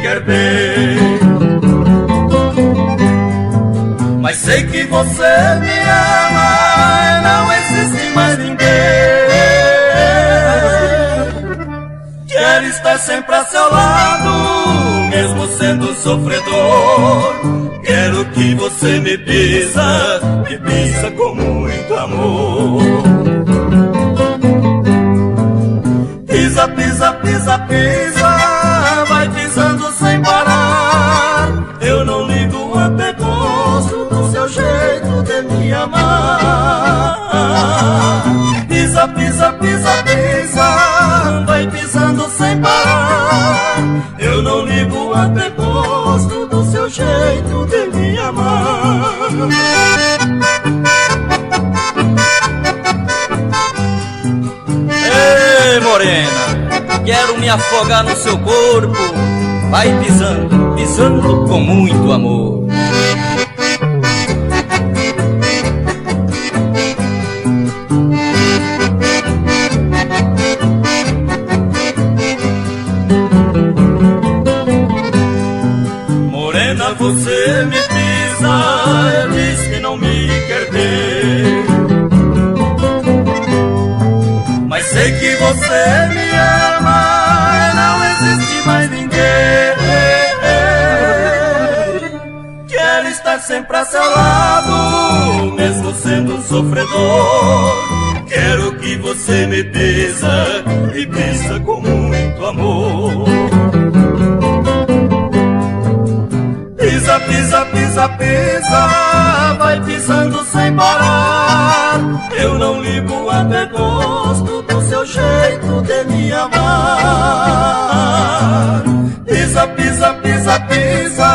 quer bem. Mas sei que você me ama, não existe mais ninguém. Quero estar sempre a seu lado, mesmo sendo sofredor. Quero que você me pisa, me pisa com muito amor. Pisa, pisa, pisa, pisa, vai pisando sem parar. Eu não ligo, até gosto do seu jeito de me amar. Pisa, pisa, pisa, pisa, vai pisando sem parar. Eu não ligo, até gosto do seu jeito de me amar. Ei, morena, quero me afogar no seu corpo. Vai pisando, pisando com muito amor. Morena, você me pisa, diz que não me quer ver. Mas sei que você me ama, não existe mais ninguém. Quero estar sempre a seu lado, mesmo sendo um sofredor. Quero que você me pisa e pisa com muito amor. Pisa, pisa, pisa, pisa, vai pisando sem parar. Eu não ligo, até gosto do seu jeito de me amar. Pisa, pisa, pisa, pisa,.